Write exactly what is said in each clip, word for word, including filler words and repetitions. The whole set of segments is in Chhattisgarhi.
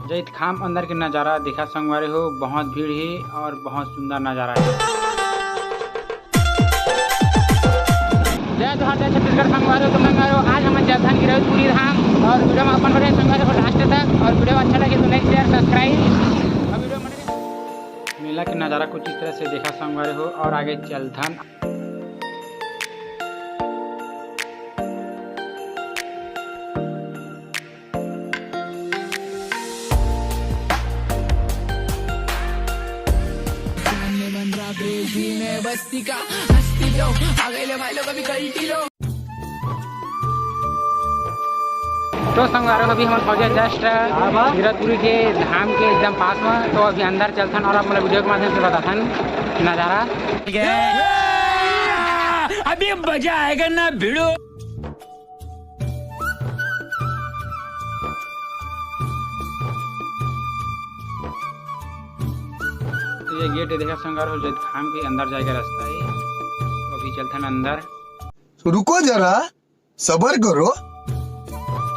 जैतखाम अंदर के नजारा देखा संगवारी हो, बहुत भीड़ हे और बहुत सुंदर नजारा हे। जय जोहार, जय छत्तीसगढ़ संगवारी हो। तो संगवारी हो, आज हम चलथन गिरौदपुरी धाम और video में अपन बने संगवारी हो last तक। और video अच्छा लगे तो like, share, subscribe। और video में मेला के नजारा कुछ इस तरह से देखा संगवारी हो और आगे चलथन। तो संगवारी हो, अभी हमन पहुंचे just गिरौदपुरी के धाम के एकदम पास में। तो अभी अंदर चलथन और आप मन ला video के माध्यम से बताथन नजारा। अभी मजा आएगा ना भिड़ो। तो ये gate हे, देखा संगवारी हो, जैतखाम के अंदर जाए के रास्ता हे। तो अभी चलथन अंदर। रुको जरा, सबर करो।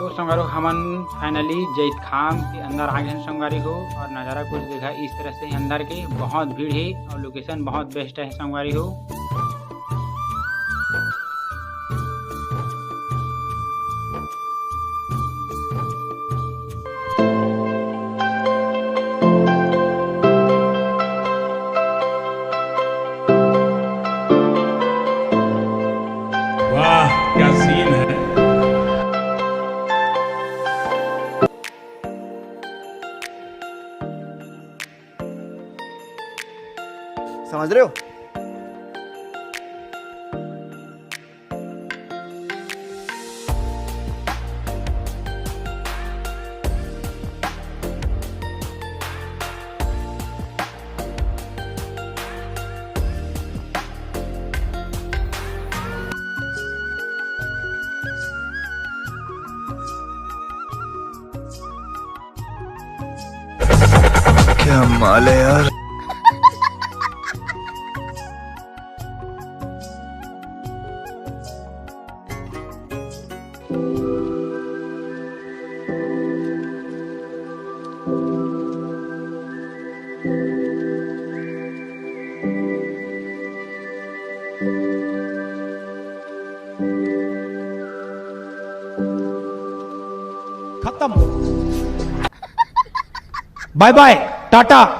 तो संगवारी हो, हमन finally जैतखाम के अंदर आ गए हैं संगवारी हो, और नजारा कुछ देखा इस तरह से अंदर के, बहुत भीड़ हे और location बहुत best हे संगवारी हो। वाह, क्या scene है। समझ रहे हो? क्या माल है यार। खत्म। बाय बाय, टाटा।